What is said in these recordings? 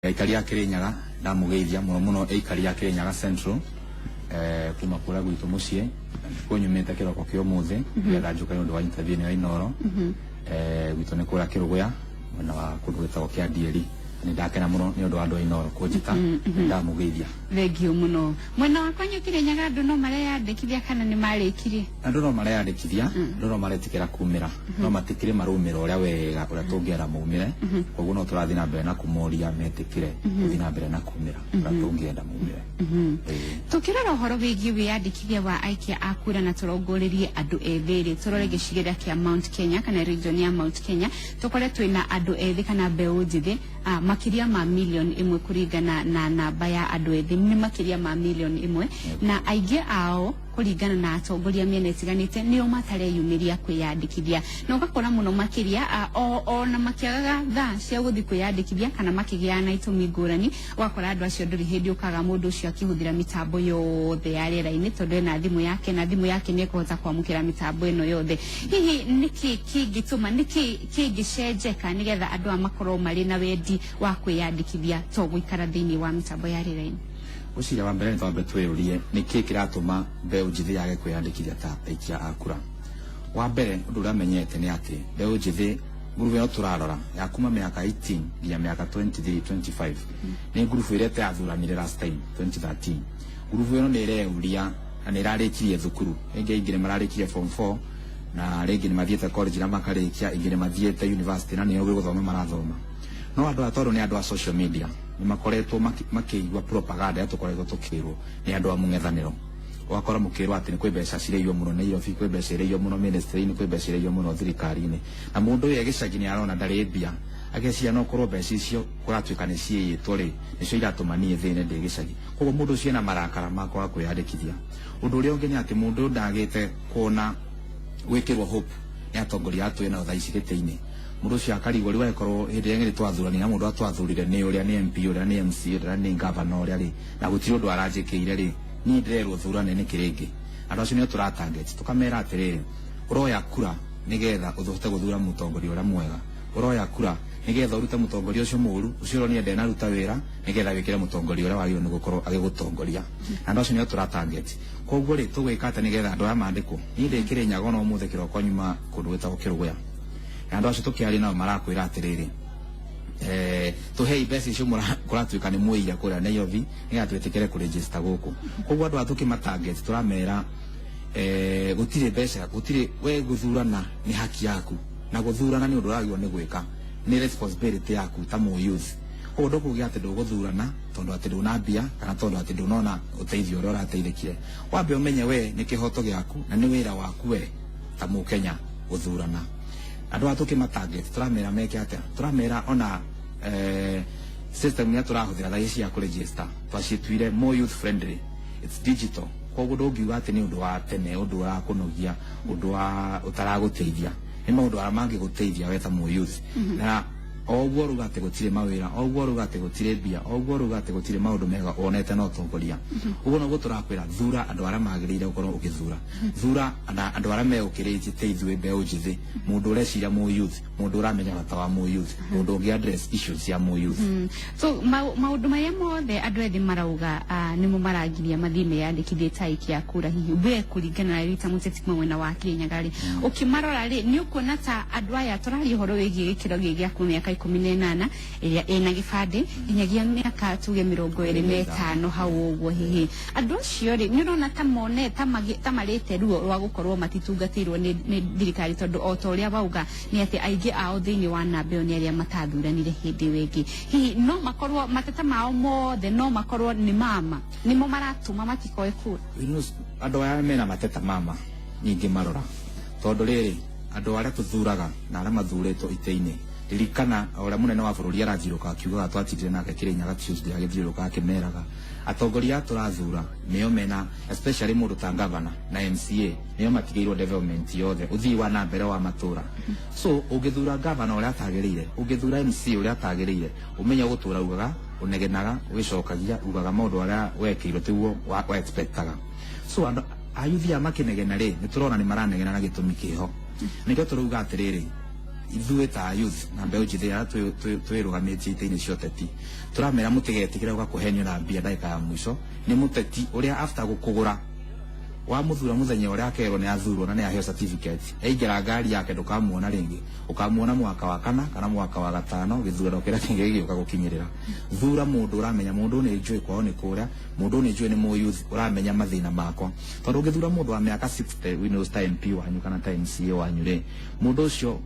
Aikari a Kirinyaga ndamũgeithia mũno mũno, aikari a Kirinyaga Central, kuma kũrĩa gwitũ mũciĩ nĩkuo nyumĩte kĩroko kĩa ũmũthĩ nĩgetha njũke nĩ ũndũ wa interview ĩno ya Inooro. Gwitũ nĩ kũrĩa Kĩrũgũya, mwena wa kũndũ gwĩtagwo Kĩandieri. Nĩ ndakena mũno nĩ ũndũ wa andũ a Inooro kũnjĩta. Nĩ ndamũgeithia. Thengiũ mũno. Mwena wa kwanyu Kirinyaga, andũ no mareyandĩkithia kana nĩ marĩkirie? Andũ no mareyandĩkithia, andũ no maretĩkĩra kumĩra, no matikĩrĩ maraumĩra ũrĩa wega ũrĩa tũngĩenda maumĩre. Koguo no tũrathiĩ na mbere na kũmoria metĩkĩre gũthiĩ na mbere na kumĩra ũrĩa tũngĩenda maumĩre. Ĩĩ. Tukirora ũhoro wĩgiĩ wĩyandĩkithia wa aikia a kura na tũrongorerie andũ ethĩ rĩ, tũrore gĩcigĩrĩra kĩa Mount Kenya kana region ya Mount Kenya, tũkore twĩna andũ ethĩ kana mbeũ njĩthĩ makĩria ma 1 million kũringana na namba ya andũ ethĩ nĩ makĩria ma 1 million, na aingĩ ao kũringana na atongoria mĩena ĩtiganĩte nĩo matareyumĩria kwĩyandĩkithia, na ũgakora mũno makĩria o na makĩagaga thaa cia gũthiĩ kwĩyandĩkithia kana makĩgĩaga na itũmi ngũrani. Ũgakora andũ acio ndũrĩ hĩndĩ ũkaga mũndũ ũcio akĩhũthĩra mĩtambo yothe ya rĩera-inĩ, tondũ ena thimũ yake na thimũ yake nĩ ekũhota kwamũkĩra mĩtambo ĩno yothe. Hihi nĩkĩ kĩngĩtũma, nĩkĩ kĩngĩcenjeka nĩgetha andũ aya makorwo marĩ na wendi wa kwĩyandĩkithia to gũikara thĩinĩ wa mĩtambo ya rĩera-inĩ? Gwĩciria wa mbere nĩ twambe twĩyũrie nĩkĩ kĩratũma mbeũ njĩthĩ yage kwĩyandĩkithia ta aikia a kura. Wa mbere, ũndũ ũrĩa menyete nĩ atĩ mbeũ njĩthĩ, ngurubu ĩno tũrarora ya kuma mĩaka 18 nginya mĩaka 23 25, nĩ ngurubu ĩrĩa ĩtathuranire last time 2013. Ngurubu ĩno nĩ ĩreyũria na nĩ ĩrarĩkirie thukuru, rĩngĩ aingĩ nĩ mararĩkirie form 4, na rĩngĩ nĩ mathiĩte college na makarĩkia, ingĩ nĩ mathiĩte university na nĩo gũthoma marathoma. No andũ aya, tondũ nĩ andũ a social media, nĩ makoretwo makĩigua propaganda ĩrĩa tũkoretwo tũkĩrwo nĩ andũ a mũng'ethanĩro. Ũgakora mũkĩrwo atĩ nĩ kwĩ mbeca cirĩiywo mũno Nairobi, kwĩ mbeca irĩiywo mũno ministry-inĩ, kwĩ mbeca irĩiywo mũno thirikari-inĩ, na mũndũ ũyũ e gĩcagi nĩ arona ndarĩ mbia, ageciria no korwo mbeca icio kũratuĩka nĩ ciĩyĩtwo rĩ, nĩcio iratũma niĩ thĩne ndĩ gĩcagi. Koguo mũndũ ũcio ena marakara ma kwaga kwĩyandĩkithia. Ũndũ ũrĩa ũngĩ nĩ atĩ mũndũ ũyũ ndagĩte kuona gwĩkĩrwo hope nĩ atongoria aya twĩ nao thaa ici gĩtĩ-inĩ. Mũndũ ũcio akarigwo rĩu agĩkorwo hĩndĩ ĩrĩa ng'ĩrĩ twathurania na mũndũ atwathurire nĩ ũrĩa nĩ MP, ũrĩa nĩ MC, ũrĩa nĩ governor, ũrĩa rĩ na gũtirĩ ũndũ aranjĩkĩire rĩ, niĩ ndĩrerwo thurane nĩkĩ rĩngĩ? Andũ acio nĩo tũra target, tũkamera atĩrĩrĩ, ũroya kura nĩgetha ũhote gũthura mũtongoria ũrĩa mwega, ũroya kura nĩgetha ũrute mũtongoria ũcio mũru, ũcio ũronire ndenaruta wĩra, nĩgetha wĩkĩre mũtongoria ũrĩa wagĩrĩirwo nĩ gũkorwo agĩgũtongoria. Na andũ acio nĩo tũra target. Koguo rĩ, tũgwĩka atĩa nĩgetha andũ aya mandĩkwo? Niĩ ndĩ Kĩrĩnyaga ona ũmũthĩ kĩroko nyuma kũndũ gwĩtagwo Kĩrũgũya, na andũ acio tũkĩaria nao marakwĩra atĩrĩrĩ, tũhei mbeca icio kũratuĩka nĩ mwĩire kũrĩa Nairobi nĩgetha twĩtĩkĩre kũregister gũkũ. Koguo andũ aya tũkĩma target tũramera, gũtirĩ mbeca, gũtirĩ we gũthurana nĩ haki yaku, na gũthurana nĩ ũndũ ũragĩrĩirwo nĩ gwĩka, nĩ responsibility yaku ta mũ youth. Koguo ndũkuga atĩ ndũgũthurana tondũ atĩ ndũna mbia kana tondũ atĩ ndũnona ũteithio ũrĩa ũrateithĩkire. Wambe ũmenye we nĩ kĩhoto gĩaku na nĩ wĩra waku we ta mũkenya gũthurana. Andũ aya tũkĩma target tũramera meke atĩa? Tũramera ona system ĩrĩa tũrahũthĩra thaa ici cia kũregister twacituire more youth friendly, it's digital. Koguo ndũngiuga atĩ nĩ ũndũ wa tene, ũndũ ũrakũnogia, ũndũ wa ũtaragũteithia, nĩ maũndũ arĩa mangĩgũteithia we ta mũ youth. Na o ũguo ũrauga atĩ gũtirĩ mawĩra, o ũguo ũrauga atĩ gũtirĩ mbia, o ũguo ũrauga atĩ gũtirĩ maũndũ mega wonete na ũtongoria, ũguo noguo tũrakwĩra thura andũ arĩa magĩrĩire gũkorwo ũgĩthura. Thura na andũ arĩa meũkĩrĩtie ta ithuĩ mbeũ njĩthĩ, mũndũ ũreciria mũ youth, mũndũ ũramenya bata wa mũ youth, mũndũ ũngĩ address issues cia mũ youth. So maũndũ marĩa mothe andũ ethĩ marauga nĩmo marangiria mathiĩ meyandĩkithie ta aikia a kura, hihi we kũringana na rita mũteti kuma mwena wa Kirinyaga rĩ, ũkĩmarora rĩ, nĩ ũkuona ta andũ aya tũraria ũhoro wĩgiĩ gĩkĩro gĩ gĩa kuma mĩaka 18 ĩrĩa ĩna gĩbandĩ nginyagia mĩaka tuge 25 hau ũguo, hihi andũ acio rĩ, nĩ ũrona ta mone ta marĩte ruo rwa gũkorwo matitungatĩirwo nĩ thirikari? Tondũ o ta ũrĩa wauga nĩ atĩ aingĩ ao thĩinĩ wa namba ĩyo nĩ arĩa matathuranire hĩndĩ ĩyo ĩngĩ. Hihi no makorwo mateta mao mothe no makorwo nĩ mama nĩmo maratũma matikoe kura? Andũ aya mena mateta mama nyingĩ marora, tondũ rĩrĩ, andũ arĩa tũthuraga na arĩa mathurĩtwo itĩ-inĩ, ririkana o ũrĩa mũnene wa bũrũri arathiũrũka akiugaga, twatindire nake Kĩrĩnyaga Tuesday agĩthiũrũrũka akĩmeraga atongoria aya tũrathura nĩo mena, especially mũndũ ta governor na MCA, nĩo matigĩirwo development yothe, ũthii wa na mbere wa matũra. So ũngĩthura governor ũrĩa atagĩrĩire, ũngĩthura MCA ũrĩa atagĩrĩire, ũmenye ũgũtũra ugaga ũnegenaga, ũgĩcokagia ugaga maũndũ arĩa wekĩirwo tiguo wa expectaga. So andũ ayuthi aya makĩnegena rĩ, nĩ tũrona nĩ maranegena na gĩtũmi kĩho. Nĩkĩo tũrauga atĩrĩrĩ, Ithuĩ ta youth na mbeũ njĩthĩ arĩa twĩrũgamĩtie itĩ-inĩ cia ũteti, tũramera mũtigetĩkĩre gũka kũhenio na mbia ndagĩka ya mũico nĩ mũteti ũrĩa after gũkũgũra wamuthura muthenya uria akerwo ni athurwo na ni aheo certificate, aingĩra ngari yake ndukamuona ringi, ukamuona mwaka wa kana kana mwaka wa gatano githurano kiria kingi gĩgĩũka gũkinyĩrĩra. Thura mundu uramenya, mundu ni njũĩ kwao nĩ kũrĩa, mundu nĩ njũĩ nĩ mũ youth uramenya mathĩna makwa, tondu ũngĩthura mundu wa mĩaka 60 Windows ta MP wanyu kana ta MCA wanyu rĩ, mundu ũcio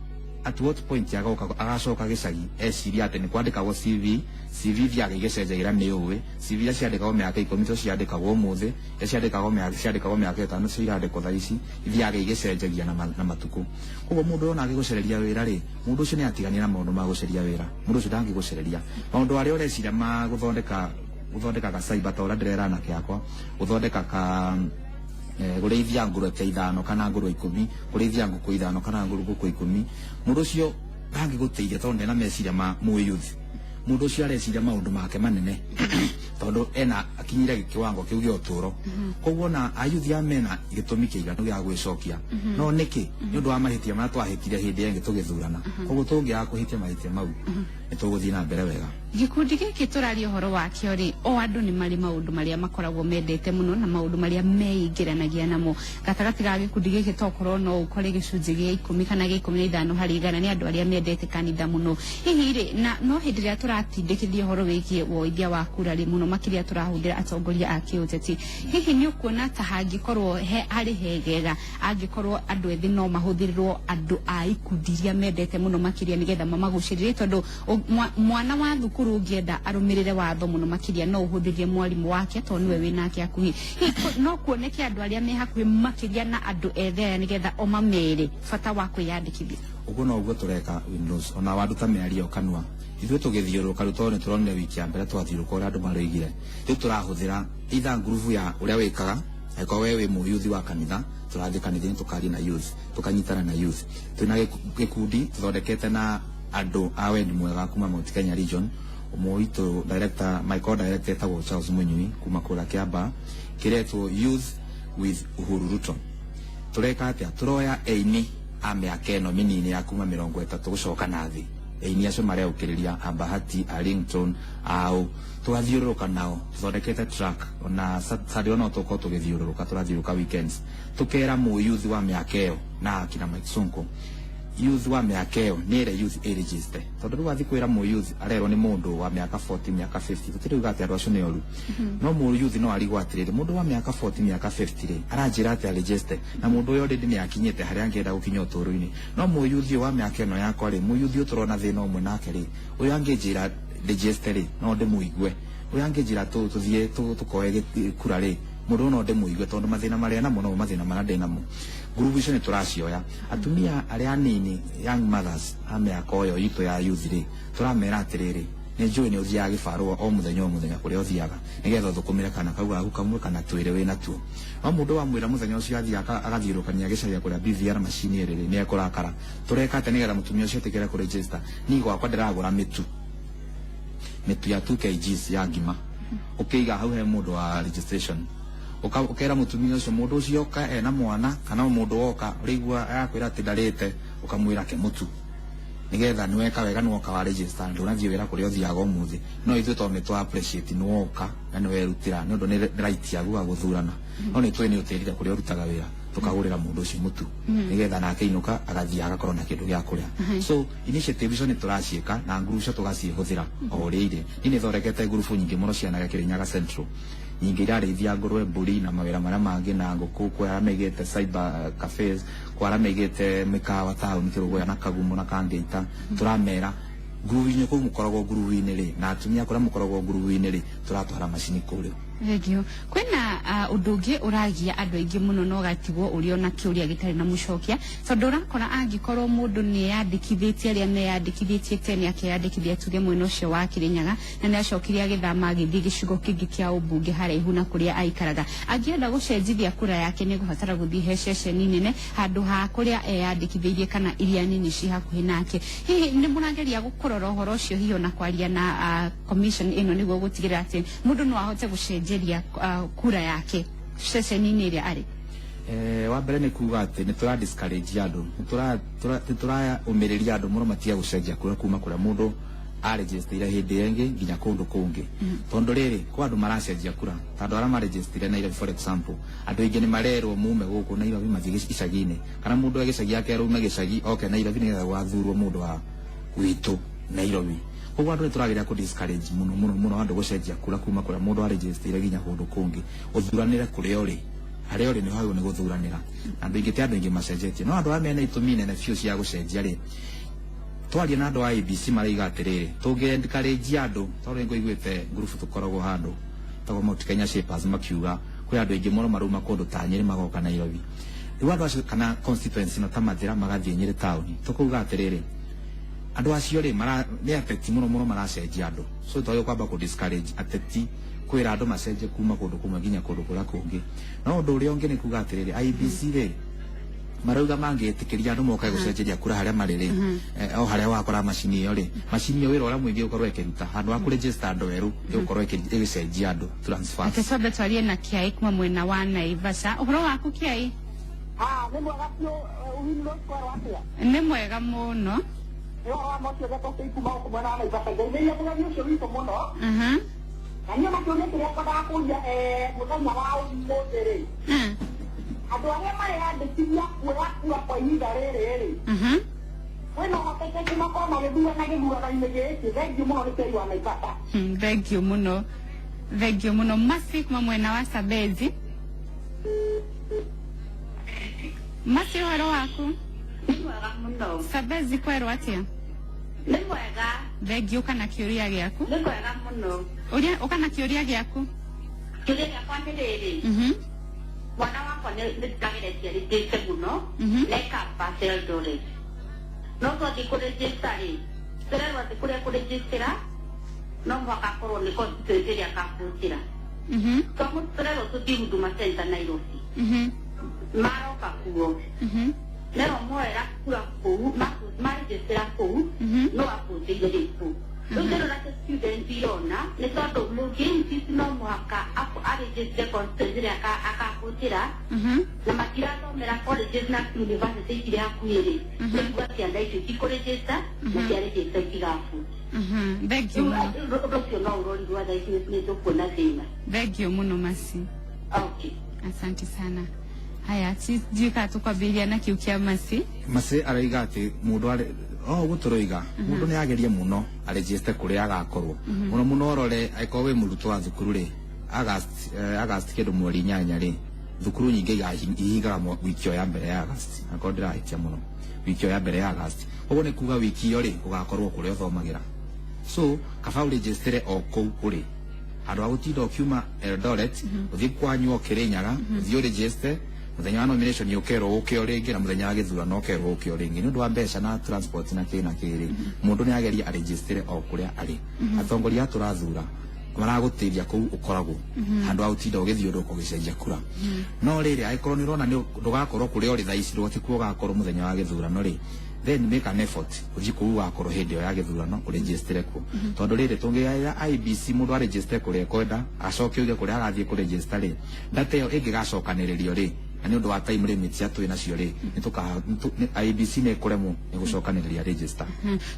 at what point agoka agacoka gĩcagi eciria atĩ nĩ kwandĩkagwo CV? CV thiaga igĩcenjagira, nĩ ũĩ CV iria ciandĩkagwo mĩaka 10 to ciandĩkagwo ũmũthĩ, iria ciandĩkagwo mĩaka 5 cio irandĩkwo thaa ici, ithiaga igĩcenjagia na matukũ. Koguo mũndũ ona agĩgũcereria wĩra rĩ, mũndũ ũcio nĩ atigania na maũndũ ma gũceria wĩra. Mũndũ ũcio ndangĩgũcereria maũndũ arĩa ũreciria ma gũthondeka ga cyber, ta ũrĩa ndĩrera anake akwa gũthondeka ka kũrĩithia ngũrwe ta 5 kana ngũrwe 10, kũrĩithia ngũkũ 5 kana ngũkũ 10. Mũndũ ũcio ndangĩgũteithia tondũ ndena meciria ma mũ youth. Mũndũ ũcio areciria maũndũ make manene tondũ ena akinyire kiwango kĩu gĩa ũtũũro. Koguo na ayuthi aya mena gĩtũmi kĩiganu gĩa gwĩcokia, no nĩkĩ? Nĩ ũndũ wa mahĩtia marĩa twahĩtire hĩndĩ ĩngĩ tũgĩthurana. Koguo tũngĩaga kũhĩtia mahĩtia mau, nĩ tũgũthiĩ na mbere wega. Gĩkundi gĩkĩ tũraria ũhoro wakĩo rĩ, o andũ nĩ marĩ maũndũ marĩa makoragwo mendete mũno na maũndũ marĩa meingĩranagia namo. Gatagatĩ ga gĩkundi gĩkĩ, tokorwo no ũkore gĩcunjĩ gĩa 10 kana gĩa 15% nĩ andũ arĩa mendete kanitha mũno. Hihi rĩ, na no hĩndĩ ĩrĩa tũratindĩkithia ũhoro wĩgiĩ woithia wa kura rĩ, mũno makĩria tũrahũthĩra atongoria a kĩũteti, hihi nĩ ũkuona ta hangĩkorwo harĩ hegega angĩkorwo andũ ethĩ no mahũthĩrwo andũ a ikundi iria mendete mũno makĩria nĩgetha mamagucĩrĩrie? Tondũ mwana wa thukuru ũngĩenda arũmĩrĩre watho mũno makĩria, no ũhũthĩrie mwarimũ wake tondũ nĩwe wĩnake hakuhĩ. Hihi no kuoneke andũ arĩa me hakuhĩ makĩria na andũ ethĩ aya nĩgetha o mamere bata wa kwĩyandĩkithia? Ũguo noguo tũreka, Windows, ona wanduta mĩario kanua. Ithuĩ tũgĩthiũrũrũka rĩu, tondũ nĩ tũronire wiki ya mbere twathiũrũrũka ũrĩa andũ maroigire, rĩu tũrahũthĩra either ngurubu ya ũrĩa wĩkaga. Angĩkorwo we wĩ mũyuthi wa kanitha, tũrathiĩ kanitha-inĩ tũkaria na youth, tũkanyitana na youth. Twĩna gĩkundi tũthondekete na andũ a wendi mwega kuma Mount Kenya region. Ũmwe witũ director, my co-director, etagwo Charles Munyui kuma kũrĩa Kiambaa, kĩretwo Youth with Uhuru Ruto. Tureka atia? Turoya aini a mĩaka ĩno mĩnini ya kuma 30 gũcoka na thĩ, aini acio mareũkĩrĩria a Bahati, a Ringtone ao, tũgathiũrũrũka nao tũthondekete track. Ona Saturday no tũkorwo tũgĩthiũrũrũka, tũrathiũrũrũka weekends, tũkera mũyuthi wa mĩaka ĩyo na akina Mike Sonko, youth wa mĩaka ĩyo nĩ ĩrĩa youth ĩregister, tondũ rĩu wathiĩ kwĩra mũyuth arerwo nĩ mũndũ wa mĩaka 40, mĩaka 50. Tũtirĩ atĩ andũ acio nĩ oru, no mũyuth no arigwo atĩrĩrĩ, mũndũ wa mĩaka 40, mĩaka 50 rĩ, aranjĩra atĩ aregister, na mũndũ ũyũ already nĩ akinyĩte harĩa angĩenda gũkinya ũtũũro-inĩ. No mũyuthi ũyũ wa mĩaka ĩno yakwa rĩ, mũyuthi ũyũ tũrona thĩna ũmwe nake rĩ, ũyũ angĩnjĩra register rĩ, no ndĩmũigue. Ũyũ angĩnjĩra tũthiĩ tũkoe kura rĩ, mũndũ ũyũ no ndĩmũigue, tondũ mathĩna marĩa namo no mathĩna marĩa ndĩ namo. Ngurubu icio nĩ tũracioya. Atumia arĩa anini, young mothers a mĩaka ũyũ itũ ya youth rĩ, tũramera atĩrĩrĩ, nĩ njũĩ nĩ ũthiaga gĩbarũa o mũthenya o mũthenya kũrĩa ũthiaga nĩgetha ũthũkũmĩre kana kau gaku kamwe kana twĩrĩ wĩ natuo. No mũndũ wamwĩra mũthenya ũcio athiĩ agathiũrũkania gĩcagi kũrĩa BVR machine ĩrĩ rĩ, nĩ ekũrakara. Tũreka atĩa nĩgetha mũtumia ũcio etĩkĩre kũregister? Niĩ gwakwa ndĩragũra mĩtu ya 2 kgs ya ngima, ũkĩiga hau he mũndũ wa registration. Ũkera mũtumia ũcio, mũndũ ũcio oka ena mwana kana mũndũ woka ũrĩigua arakwĩra atĩ ndarĩte, ũkamwĩra ke mũtu nigetha nĩ weka wega, nĩ woka wa register, ndũnathiĩ wĩra kũrĩa ũthiaga ũmũthĩ. No ithuĩ tondũ nĩ twa appreciate nĩ woka na nĩ werutĩra, nĩ ũndũ nĩ right yaku ya gũthurana, no nĩ tũĩ nĩ ũtĩrire kũrĩa ũrutaga wĩra, tũkagũrĩra mũndũ ũcio mũtu nigetha nake inũka agathiĩ agakorwo na kĩndũ gĩa kũrĩa. So initiative icio nĩ tũraciĩka na ngurubu icio tũgaciĩhũthĩra o ũrĩa irĩ. Niĩ nĩ thondekete ngurubu nyingĩ mũno cia anake Kĩrĩnyaga Central, nyingĩ irarĩithia ngũrwe, mbũri na mawĩra marĩa mangĩ na ngũkũ, kwĩ arĩa maigĩte cyber cafes, kwĩ arĩa maigĩte mĩkawa taũni Kĩrũgũya na Kagumo na Kangĩita. Tũramera ngurubu-inĩ kũu mũkoragwo ngurubu-inĩ rĩ, na atumia kũrĩa mũkoragwo ngurubu-inĩ rĩ, tũratwara macini kũu rĩu. Thengio. Kwĩna ũndũ ũngĩ ũragia andũ aingĩ mũno na ũgatigwo ũrĩ ona kĩũria gĩtarĩ na mũcokia, tondũ ũrakora angĩkorwo mũndũ nĩ eyandĩkithĩtie, arĩa meyandĩkithĩtie tene, akeyandĩkithia tuge mwena ũcio wa Kĩrĩnyaga, na nĩ acokire agĩthama agĩthiĩ gĩcigo kĩngĩ kĩa ũmbunge haraihu na kũrĩa aikaraga, angĩenda gũcenjithia kura yake nĩ egũbatara gũthiĩ he ceceni nene handũ ha kũrĩa eyandĩkithĩirie kana iria nini ci hakuhĩ nake. Hihi nĩ mũrageria kũrora ũhoro ũcio, hihi ona kwaria na commission ĩno nĩguo gũtigĩrĩra atĩ mũndũ no ahote gũcenjeria kura yake ceceni-inĩ ĩrĩa arĩ? Wa mbere nĩ kuga atĩ nĩ tũra discourage andũ, nĩ tũra ũmĩrĩria andũ mũno matige gũcenjia kura kuma kũrĩa mũndũ aregistire hĩndĩ ĩyo ĩngĩ nginya kũndũ kũngĩ, tondũ rĩrĩ kwa andũ maracenjia kura ta andũ arĩa maregistire Nairobi, for example, andũ aingĩ nĩ marerwo mume gũkũ Nairobi mathiĩ icagi-inĩ, kana mũndũ e gĩcagi akerwo ume gĩcagi oke Nairobi nĩgetha gwathurwo mũndũ wa gwitũ Nairobi. Koguo andũ nĩ tũrageria kũ discourage mũno mũno mũno andũ gũcenjia kura kuma kũrĩa mũndũ aregistire nginya kũndũ kũngĩ. Ũthuranĩre kũrĩa ũrĩ, harĩa ũrĩ nĩ hagĩrĩirwo nĩ gũthuranĩra. Andũ aingĩ ti andũ aingĩ macenjetie, no andũ arĩa mena itũmi nene biũ cia gũcenjia rĩ, twaria na andũ a IEBC maraiga atĩrĩrĩ, tũngĩ encourage andũ, tondũ nĩ ngũiguĩte ngurubu tũkoragwo handũ tagwo Mount Kenya Shapers makiuga kwĩ andũ aingĩ mũno marauma kũndũ ta Nyĩrĩ magoka Nairobi. Rĩu andũ acio kana constituency no ta Mathĩra magathiĩ Nyĩrĩ taũni, tũkauga atĩrĩrĩ, andũ acio rĩ mara nĩ ateti mũno mũno maracenjia andũ, so twagĩrĩirwo kwamba kũ discourage ateti kwĩra andũ macenjie kuma kũndũ kũmwe nginya kũndũ kũrĩa kũngĩ. No ũndũ ũrĩa ũngĩ nĩ kuga atĩrĩrĩ, IEBC rĩ marauga mangĩtĩkĩria andũ moke gũcenjeria kura harĩa marĩ rĩ, o harĩa wakora macini ĩyo rĩ, macini ĩyo wĩra ũrĩa mũingĩ ũkorwo ĩkĩruta handũ ha kũregister andũ erũ ĩgũkorwo ĩgĩcenjia andũ transfers. Reke twambe twarie na Kiai kuma mwena wa Naivasha. Ũhoro waku, Kiai? Ah, nĩ mwega biũ, Winnie kwerwo atĩa? Nĩ mwega mũno. Nĩ ũhoro wa mocio gatũkĩ kuma gũkũ mwena wa Naivasha. Ngeithĩria mũgeni ũcio witũ mũno. Na niĩ makĩũria kĩrĩa ngwendaga kũria, mũthenya wa ũmũthĩ rĩ, andũ arĩa mareyandĩkithia kuoya kura kwa ihinda rĩrĩ rĩ, kwĩna ũhotekeku makorwo magĩthurana gĩthurano-inĩ gĩkĩ? Thengiũ mũno, nĩ Kĩai wa Naivasha. Thengiũ mũno, thengiũ mũno. Masi kuma mwena wa Sabezi. Masi, ũhoro waku? Nĩ mwega mũno. Sabezi kwerwo atĩa? Nĩ mwega. Thengiũ. Kana kĩũria gĩaku? Nĩ kwega mũno. Ũria ũkana kĩũria gĩaku. Kĩũria gĩakwa nĩ rĩrĩ, mwana wakwa nĩ ndĩrageretie rĩngĩte mũno na ĩkamba Eldoret, no twathiĩ kũregister rĩ, tũrerwo atĩ kũrĩa kũregistera no mũhaka akorwo nĩ constituency ĩrĩa akabutĩra. Tũrerwo tũthiĩ Huduma Center Nairobi, maroka kuo nero moera kura kũu maregistera kũu, no abutĩire rĩ kũu. Rĩu ndĩrona ta student irona nĩ tondũ mũngĩ no mũhaka aregister constituency ĩrĩa akabutĩra, na matirathomera colleges na university irĩ hakuhĩ rĩ, nĩkuga ciana icio itikũregister na ciaregister itigabuta. Thengiũ mũno. Ũndũ ũcio no ũrorirwo thaa ici nĩ tũkuona thĩna. Thengiũ mũno, Masi. Okay. Asante sana. Haya, sijui kana tũkwambĩrĩria na kĩu kĩa Masi. Masi araiga atĩ mũndũ arĩ o ũguo tũroiga, mũndũ nĩ agerie mũno aregister kũrĩa agakorwo mũno mũno, ũrore angĩkorwo wĩ mũrutwo wa thukuru rĩ, August, August kĩndũ mweri 8 rĩ, thukuru nyingĩ ihingaga wiki ĩyo ya mbere ya August, akorwo ndĩrahĩtia mũno, wiki ĩyo ya mbere ya August. Ũguo nĩ kuga wiki ĩyo rĩ ũgakorwo kũrĩa ũthomagĩra, so kaba ũregistere o kũu ũrĩ handũ ha gũtinda ũkiuma Eldoret ũthiĩ kwanyu o Kĩrĩnyaga, ũthiĩ ũregister, mũthenya wa nomination ũkerwo ũke o rĩngĩ, na mũthenya wa gĩthurano ũkerwo ũke o rĩngĩ nĩ ũndũ wa mbeca na transport na kĩ na kĩ rĩ. Mũndũ nĩ agerie aregistere o kũrĩa arĩ. Atongoria a tũrathura maragũteithia kũu ũkoragwo handũ ha gũtinda ũgĩthiũrũrũka ũgĩcenjia kura. No rĩrĩ, angĩkorwo nĩ ũrona ndũgakorwo kũrĩa ũrĩ thaa ici, ti kuo ũgakorwo mũthenya wa gĩthurano rĩ, then make an effort ũthiĩ kũu ũgakorwo hĩndĩ ĩyo ya gĩthurano, ũregistere kuo, tondũ rĩrĩ tũngĩgaĩra IEBC mũndũ aregistere kũrĩa ekwenda, acoke uge kũrĩa agathiĩ kũregister rĩ, data ĩyo ĩngĩgacokanĩrĩrio rĩ, na nĩ ũndũ wa time limit cia twĩ nacio rĩ, IEBC nĩ ĩkũremwo nĩ gũcokanĩrĩria register.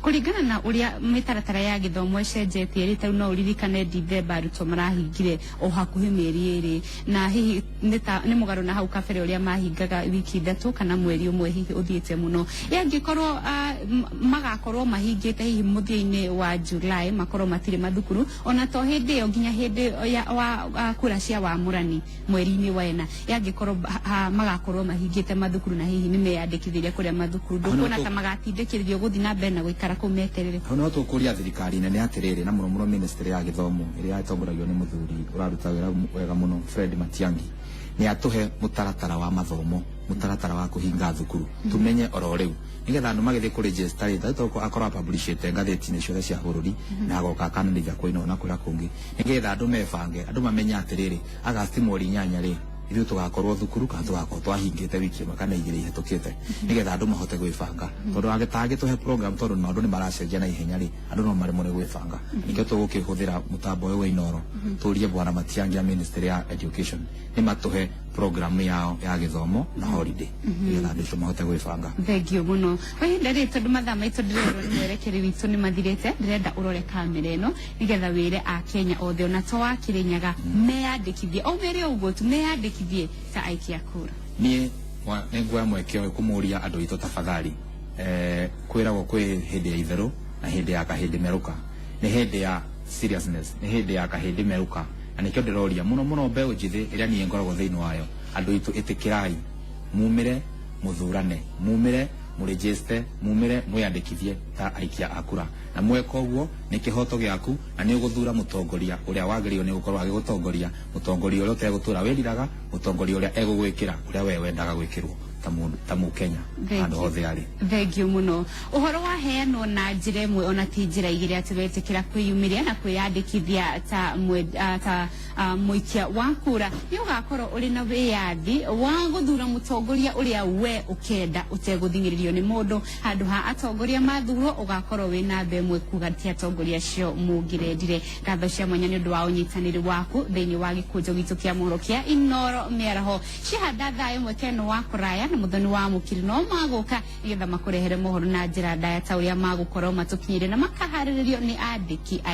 Kũringana na ũrĩa mĩtaratara ya gĩthomo ĩcenjetie rĩ, tarĩu no ũririkane Dithemba arutwo marahingire o hakuhĩ mĩeri 2, na hihi nĩ mũgarũ na hau kabere ũrĩa mahingaga wiki 3 kana mweri 1 hihi ũthiĩte mũno. Ĩ angĩkorwo magakorwo mahingĩte hihi mũthia-inĩ wa July, makorwo matirĩ mathukuru ona to hĩndĩ ĩyo nginya hĩndĩ ya wa kura cia wamũrani mweri-inĩ wa 4, ĩ angĩkorwo magakorwo mahingĩte mathukuru na hihi nĩ meyandĩkithĩrie kũrĩa mathukuru, ndũkuona ta magatindĩkĩrĩrio gũthiĩ na mbere na gũikara kũu meterere? Hau no tũkũria thirikari nene atĩrĩrĩ, na mũno mũno ministry ya gĩthomo ĩrĩa ĩtongoragio nĩ mũthuri ũraruta wĩra wega mũno, Fred Matiang'i, nĩ atũhe mũtaratara wa mathomo, mũtaratara wa kũhinga thukuru, tumenye oro rĩu nĩgetha andũ magĩthiĩ kũregister rĩ, tarĩu akorwo apublishĩte ngathĩti-inĩ ciothe cia bũrũri na agoka akananĩria kwĩna na kũrĩa kũngĩ, nĩgetha andũ mebange, andũ mamenye atĩrĩrĩ, August mweri 8 rĩ. Ithuĩ tũgakorwo thukuru kana tũgakorwo twahingĩte wiki ĩmwe kana igĩrĩ ihĩtũkĩte, nĩgetha andũ mahote gwĩbanga, tondũ angĩtangĩtũhe program, tondũ maũndũ nĩ maracenjia na ihenya rĩ, andũ no maremwo nĩ gwĩbanga. Nĩkĩo tũgũkĩhũthĩra mũtambo ũyũ wa Inoro tũrie bwana Matiang'i a Ministry ya Education nĩ matũhe program yao ya gĩthomo na holiday, nĩgetha andũ aitũ mahote gwĩbanga. Thengio muno. Kwa ihinda rĩrĩ, tondũ mathaa maitũ ndĩrerwo nĩ mwerekeri witũ nĩ mathirĩte, ndĩrenda ũrore kamera ĩno nĩgetha wĩre Akenya othe ona to wa Kĩrĩnyaga meyandĩkithie, o mere ũguo tu, meyandĩkithie ta aikia kura. Niĩ nĩ nguoya mweke ũyũ kũmũria andũ aitũ, tafadhali, kwĩragwo kwĩ hĩndĩ ya itherũ na hĩndĩ ya kahĩndĩ merũka. Nĩ hĩndĩ ya seriousness, nĩ hĩndĩ ya kahĩndĩ merũka, na nĩkĩo ndĩroria mũno mũno mbeũ njĩthĩ ĩrĩa niĩ ngoragwo thĩinĩ wayo, andũ aitũ, ĩtĩkĩrai mumĩre mũthurane, mumĩre mũrĩnjĩste, mumĩre mwĩyandĩkithie ta aikia a kura. Na mweka ũguo nĩ kĩhoto gĩaku, na nĩ ũgũthura mũtongoria ũrĩa wagĩrĩirwo nĩ gũkorwo agĩgũtongoria, mũtongoria ũrĩa ũtegũtũra wĩriraga, mũtongoria ũrĩa egũgwĩkĩra ũrĩa we wendaga gwĩkĩrwo ta mũndũ, ta mũkenya handũ hothe arĩ. Thengio muno. Ũhoro waheanwo na njĩra ĩmwe ona ti njĩra igĩrĩ, atĩ wetĩkĩra kwĩyumĩria na kwĩyandĩkithia ta ta mũikia wa kura, nĩ ũgakorwo ũrĩ na wĩyathi wa gũthura mũtongoria ũrĩa we ũkenda ũtegũthing'ĩrĩrio nĩ mũndũ. Handũ ha atongoria mathurwo, ũgakorwo wĩ namba ĩmwe kuga ti atongoria acio mũngĩrendire. Ngatho cia mwanya nĩ ũndũ wa ũnyitanĩri waku thĩinĩ wa gĩkũnjo gitũ kĩa mohoro kĩa Inoro mĩaraho. Cihanda thaa ĩmwe keno wa kũraya na Mũthoni wa Mũkiri no magũka nĩgetha makũrehere mohoro na njĩra ndaya ta ũrĩa magũkorwo matũkinyĩire na makaharĩrĩrio nĩ andĩki a